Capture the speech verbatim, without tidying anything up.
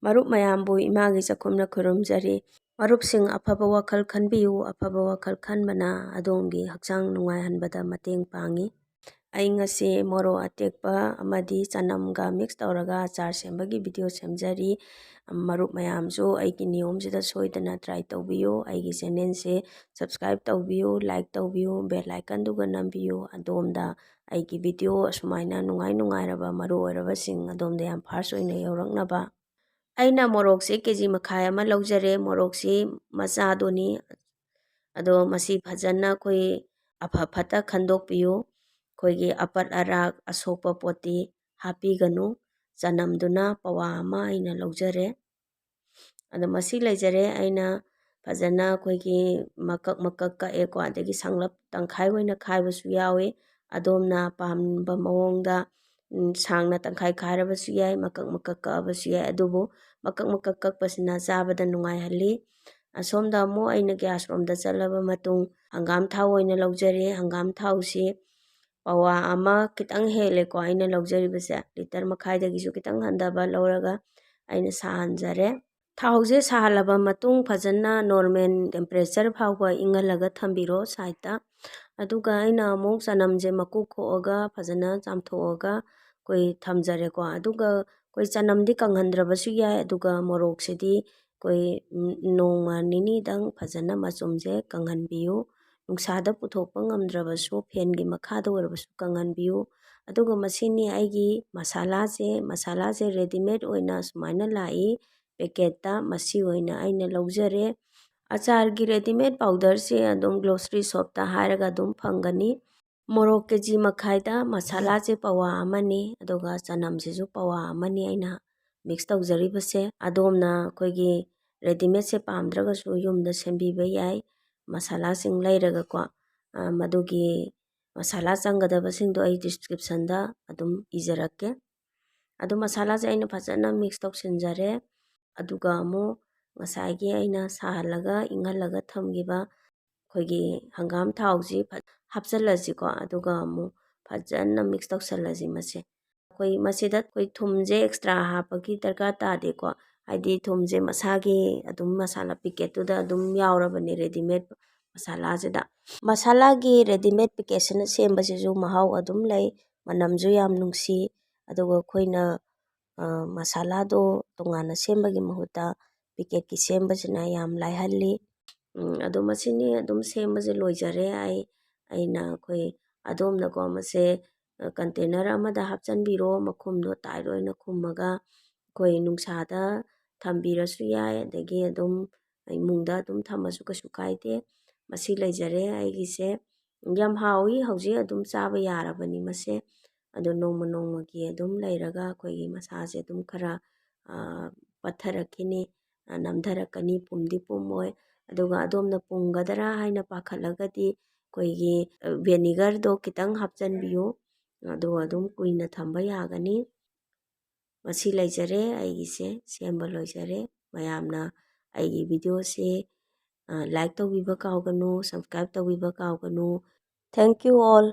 ꯃꯔꯨꯞ ꯃꯌꯥꯝꯕꯨ ꯏꯃꯥꯒꯤ ꯆꯥꯛꯈꯨꯝꯅ ꯈꯨꯔꯨꯝꯖꯔꯤ꯫ ꯃꯔꯨꯞꯁꯤꯡ, ꯑꯐꯕ ꯋꯥꯈꯜ ꯈꯟꯕꯤꯌꯨ꯫ ꯑꯐꯕ ꯋꯥꯈꯜ ꯈꯟꯕꯅ ꯑꯗꯣꯝꯒꯤ ꯍꯛꯆꯥꯡ ꯅꯨꯡꯉꯥꯏꯍꯟꯕꯗ ꯃꯇꯦꯡ ꯄꯥꯡꯏ꯫ ꯑꯩ ꯉꯁꯤ ꯃꯣꯔꯣꯛ ꯑꯇꯦꯛꯄ ꯑꯃꯗꯤ ꯆꯅꯝꯒ mix ꯇꯧꯔꯒ ꯑꯆꯥꯔ ꯁꯦꯝꯕꯒꯤ video ꯁꯦꯝꯖꯔꯤ꯫ ꯃꯔꯨꯞ ꯃꯌꯥꯝꯁꯨ ꯑꯩꯒꯤ ꯅꯤꯌꯣꯝꯁꯤꯗ ꯁꯣꯏꯗꯅ try ꯇꯧꯕꯤꯌꯨ꯫ ꯑꯩꯒꯤ channelꯁꯦ subscribe ꯇꯧꯕꯤꯌꯨ, like ꯇꯧꯕꯤꯌꯨ, bell iconꯗꯨꯒ ꯅꯝꯕꯤꯌꯨ꯫ ꯑꯗꯣꯝꯗ ꯑꯩꯒꯤ video ꯑꯁꯨꯃꯥꯏꯅ ꯅꯨꯡꯉꯥꯏ ꯅꯨꯡꯉꯥꯏꯔꯕ ꯃꯔꯨ ꯑꯣꯏꯔꯕꯁꯤꯡ ꯑꯗꯣꯝꯗ ꯌꯥꯝ first ꯑꯣꯏꯅ ꯌꯧꯔꯛꯅꯕ꯫ ꯑꯩꯅ ꯃꯣꯔꯣꯛꯁꯦ ꯀꯦ ꯖꯤ ꯃꯈꯥꯏ ꯑꯃ ꯂꯧꯖꯔꯦ꯫ ꯃꯣꯔꯣꯛꯁꯤ ꯃꯆꯥꯗꯨꯅꯤ꯫ ꯑꯗꯣ ꯃꯁꯤ ꯐꯖꯅ ꯑꯩꯈꯣꯏ ꯑꯐ ꯐꯠꯇ ꯈꯟꯗꯣꯛꯄꯤꯌꯨ꯫ ꯑꯩꯈꯣꯏꯒꯤ ꯑꯄꯠ ꯑꯔꯥꯛ ꯑꯁꯣꯛꯄ ꯄꯣꯠꯇꯤ ꯍꯥꯞꯄꯤꯒꯅꯨ꯫ ꯆꯅꯝꯗꯨꯅ ꯄꯋꯥ ꯑꯃ ꯑꯩꯅ ꯂꯧꯖꯔꯦ꯫ ꯑꯗꯣ ꯃꯁꯤ ꯂꯩꯖꯔꯦ꯫ ꯑꯩꯅ ꯐꯖꯅ ꯑꯩꯈꯣꯏꯒꯤ ꯃꯀꯛ ꯃꯀꯛ ꯀꯛꯑꯦꯀꯣ, ꯑꯗꯒꯤ ꯁꯪꯂꯞ ꯇꯪꯈꯥꯏ ꯑꯣꯏꯅ ꯈꯥꯏꯕꯁꯨ ꯌꯥꯎꯏ꯫ ꯑꯗꯣꯝꯅ ꯄꯥꯝꯕ ꯃꯑꯣꯡꯗ, ꯎꯝ, ꯁꯥꯡꯅ ꯇꯪꯈꯥꯏ ꯈꯥꯏꯔꯕꯁꯨ ꯌꯥꯏ, ꯃꯀꯛ ꯃꯀꯛ ꯀꯛꯑꯕꯁꯨ ꯌꯥꯏ꯫ ꯑꯗꯨꯕꯨ ꯃꯀꯛ ꯃꯀꯛ ꯀꯛꯄꯁꯤꯅ ꯆꯥꯕꯗ ꯅꯨꯡꯉꯥꯏꯍꯜꯂꯤ꯫ ꯑꯁꯣꯝꯗ ꯑꯃꯨꯛ ꯑꯩꯅ gas ꯔꯣꯝꯗ ꯆꯠꯂꯕ ꯃꯇꯨꯡ ꯍꯪꯒꯥꯝ ꯊꯥꯎ ꯑꯣꯏꯅ ꯂꯧꯖꯔꯦ꯫ ꯍꯪꯒꯥꯝ ꯊꯥꯎꯁꯤ ꯄꯋꯥ ꯑꯃ ꯈꯤꯇꯪ ꯍꯦꯜꯂꯦꯀꯣ ꯑꯩꯅ ꯂꯧꯖꯔꯤꯕꯁꯦ꯫ Litre ꯃꯈꯥꯏꯗꯒꯤꯁꯨ ꯈꯤꯇꯪ ꯍꯟꯊꯕ ꯂꯧꯔꯒ ꯑꯩꯅ ꯁꯥꯍꯟꯖꯔꯦ꯫ ꯊꯥꯎꯁꯦ ꯁꯥꯍꯜꯂꯕ ꯃꯇꯨꯡ ꯐꯖꯅ normal temperature ꯐꯥꯎꯕ ꯏꯪꯍꯜꯂꯒ ꯊꯝꯕꯤꯔꯣ sideꯇ꯫ ꯑꯗꯨꯒ ꯑꯩꯅ ꯑꯃꯨꯛ ꯆꯅꯝꯁꯦ ꯃꯀꯨ ꯈꯣꯛꯑꯒ ꯐꯖꯅ ꯆꯥꯝꯊꯣꯛꯑꯒ ꯑꯩꯈꯣꯏ ꯊꯝꯖꯔꯦꯀꯣ꯫ ꯑꯗꯨꯒ ꯑꯩꯈꯣꯏ ꯆꯅꯝꯗꯤ ꯀꯪꯍꯟꯗ꯭ꯔꯕꯁꯨ ꯌꯥꯏ, ꯑꯗꯨꯒ ꯃꯣꯔꯣꯛꯁꯤꯗꯤ ꯑꯩꯈꯣꯏ, ꯎꯝ, ꯅꯣꯡꯃ ꯅꯤꯅꯤꯗꯪ ꯐꯖꯅ ꯃꯆꯨꯝꯁꯦ ꯀꯪꯍꯟꯕꯤꯌꯨ꯫ ꯅꯨꯡꯁꯥꯗ ꯄꯨꯊꯣꯛꯄ ꯉꯝꯗ꯭ꯔꯕꯁꯨ fanꯒꯤ ꯃꯈꯥꯗ ꯑꯣꯏꯔꯕꯁꯨ ꯀꯪꯍꯟꯕꯤꯌꯨ꯫ ꯑꯗꯨꯒ ꯃꯁꯤꯅꯤ ꯑꯩꯒꯤ ꯃꯁꯥꯂꯥꯁꯦ꯫ ꯃꯁꯥꯂꯥꯁꯦ readymade ꯑꯣꯏꯅ ꯁꯨꯃꯥꯏꯅ ꯂꯥꯛꯏ packetꯇ, ꯃꯁꯤ ꯑꯣꯏꯅ ꯑꯩꯅ ꯂꯧꯖꯔꯦ꯫ ꯑꯆꯥꯔꯒꯤ readymade powderꯁꯦ ꯑꯗꯨꯝ grocery shopꯇ ꯍꯥꯏꯔꯒ ꯑꯗꯨꯝ ꯐꯪꯒꯅꯤ꯫ ꯃꯣꯔꯣꯛ ꯀꯦ ꯖꯤ ꯃꯈꯥꯏꯗ ꯃꯁꯥꯂꯥꯁꯦ ꯄꯋꯥ ꯑꯃꯅꯤ, ꯑꯗꯨꯒ ꯆꯅꯝꯁꯤꯁꯨ ꯄꯋꯥ ꯑꯃꯅꯤ ꯑꯩꯅ mix ꯇꯧꯖꯔꯤꯕꯁꯦ꯫ ꯑꯗꯣꯝꯅ ꯑꯩꯈꯣꯏꯒꯤ readymadeꯁꯦ ꯄꯥꯝꯗ꯭ꯔꯒꯁꯨ ꯌꯨꯝꯗ ꯁꯦꯝꯕꯤꯕ ꯌꯥꯏ꯫ ꯃꯁꯥꯂꯥꯁꯤꯡ ꯂꯩꯔꯒꯀꯣ, ꯑ, ꯃꯗꯨꯒꯤ ꯃꯁꯥꯂꯥ ꯆꯪꯒꯗꯕꯁꯤꯡꯗꯣ ꯑꯩ descriptionꯗ ꯑꯗꯨꯝ ꯏꯖꯔꯛꯀꯦ꯫ ꯑꯗꯨ ꯃꯁꯥꯂꯥꯁꯦ ꯑꯩꯅ ꯐꯖꯅ mix ꯇꯧꯁꯤꯟꯖꯔꯦ꯫ ꯑꯗꯨꯒ ꯑꯃꯨꯛ ꯉꯁꯥꯏꯒꯤ ꯑꯩꯅ ꯁꯥꯍꯜꯂꯒ ꯏꯪꯍꯜꯂꯒ ꯊꯝꯈꯤꯕ ꯑꯩꯈꯣꯏꯒꯤ ꯍꯪꯒꯥꯝ ꯊꯥꯎꯁꯤ ꯐ-, ꯍꯥꯞꯆꯤꯜꯂꯁꯤꯀꯣ꯫ ꯑꯗꯨꯒ ꯑꯃꯨꯛ ꯐꯖꯅ mix ꯇꯧꯁꯜꯂꯁꯤ ꯃꯁꯦ꯫ ꯑꯩꯈꯣꯏ ꯃꯁꯤꯗ ꯑꯩꯈꯣꯏ ꯊꯨꯝꯁꯦ extra ꯍꯥꯞꯄꯒꯤ ꯗꯔꯀꯥꯔ ꯇꯥꯗꯦꯀꯣ꯫ ꯍꯥꯏꯗꯤ ꯊꯨꯝꯁꯦ ꯃꯁꯥꯒꯤ ꯑꯗꯨꯝ ꯃꯁꯥꯂꯥ ꯄꯤꯀꯦꯠꯇꯨꯗ ꯑꯗꯨꯝ ꯌꯥꯎꯔꯕꯅꯤ, ꯔꯦꯗꯤꯃꯦꯗ ꯃꯁꯥꯂꯥꯁꯤꯗ꯫ ꯃꯁꯥꯂꯥꯒꯤ ꯔꯦꯗꯤꯃꯦꯗ ꯄꯤꯀꯦꯠꯁꯤꯅ ꯁꯦꯝꯕꯁꯤꯁꯨ ꯃꯍꯥꯎ ꯑꯗꯨꯝ ꯂꯩ, ꯃꯅꯝꯁꯨ ꯌꯥꯝ ꯅꯨꯡꯁꯤ꯫ ꯑꯗꯨꯒ ꯑꯩꯈꯣꯏꯅ ꯃꯁꯥꯂꯥꯗꯣ ꯇꯣꯉꯥꯟꯅ ꯁꯦꯝꯕꯒꯤ ꯃꯍꯨꯠꯇ ꯄꯤꯀꯦꯠꯀꯤ ꯁꯦꯝꯕꯁꯤꯅ ꯌꯥꯝ ꯂꯥꯏꯍꯜꯂꯤ꯫ ꯑꯗꯣ ꯃꯁꯤꯅꯤ ꯑꯗꯨꯝ ꯁꯦꯝꯕꯁꯦ ꯂꯣꯏꯖꯔꯦ꯫ ꯑꯩ ꯑꯩꯅ ꯑꯩꯈꯣꯏ ꯑꯗꯣꯝꯅꯀꯣ ꯃꯁꯦ ꯀꯟꯇꯦꯅꯔ ꯑꯃꯗ ꯍꯥꯞꯆꯤꯟꯕꯤꯔꯣ, ꯃꯈꯨꯝꯗꯣ ꯇꯥꯏꯠ ꯑꯣꯏꯅ ꯈꯨꯝꯃꯒ ꯑꯩꯈꯣꯏ ꯅꯨꯡꯁꯥꯗ ꯊꯝꯕꯤꯔꯁꯨ ꯌꯥꯏ, ꯑꯗꯒꯤ ꯑꯗꯨꯝ ꯏꯃꯨꯡꯗ ꯑꯗꯨꯝ ꯊꯝꯃꯁꯨ ꯀꯩꯁꯨ ꯀꯥꯏꯗꯦ꯫ ꯃꯁꯤ ꯂꯩꯖꯔꯦ ꯑꯩꯒꯤꯁꯦ꯫ ꯌꯥꯝ ꯍꯥꯎꯏ, ꯍꯧꯖꯤꯛ ꯑꯗꯨꯝ ꯆꯥꯕ ꯌꯥꯔꯕꯅꯤ ꯃꯁꯦ꯫ ꯑꯗꯣ ꯅꯣꯡꯃ ꯅꯣꯡꯃꯒꯤ ꯑꯗꯨꯝ ꯂꯩꯔꯒ ꯑꯩꯈꯣꯏꯒꯤ ꯃꯁꯥꯁꯦ ꯑꯗꯨꯝ ꯈꯔ ꯄꯠꯊꯔꯛꯈꯤꯅꯤ, ꯅꯝꯊꯔꯛꯀꯅꯤ, ꯄꯨꯝꯗꯤ ꯄꯨꯝꯃꯣꯏ꯫ ꯑꯗꯨꯒ ꯑꯗꯣꯝꯅ ꯄꯨꯝꯒꯗ꯭ꯔꯥ ꯍꯥꯏꯅ ꯄꯥꯈꯠꯂꯒꯗꯤ ꯑꯩꯈꯣꯏꯒꯤ ꯚꯦꯅꯤꯒꯔꯗꯣ ꯈꯤꯇꯪ ꯍꯥꯞꯆꯤꯟꯕꯤꯌꯨ, ꯑꯗꯨꯒ ꯑꯗꯨꯝ ꯀꯨꯏꯅ ꯊꯝꯕ ꯌꯥꯒꯅꯤ꯫ ꯃꯁꯤ ꯂꯩꯖꯔꯦ ꯑꯩꯒꯤꯁꯦ, ꯁꯦꯝꯕ ꯂꯣꯏꯖꯔꯦ꯫ ꯃꯌꯥꯝꯅ ꯑꯩꯒꯤ ꯚꯤꯗꯤꯑꯣꯁꯦ ꯂꯥꯏꯛ ꯇꯧꯕꯤꯕ ꯀꯥꯎꯒꯅꯨ, ꯁꯕꯁꯀ꯭ꯔꯥꯏꯕ ꯇꯧꯕꯤꯕ ꯀꯥꯎꯒꯅꯨ꯫ Thank you all.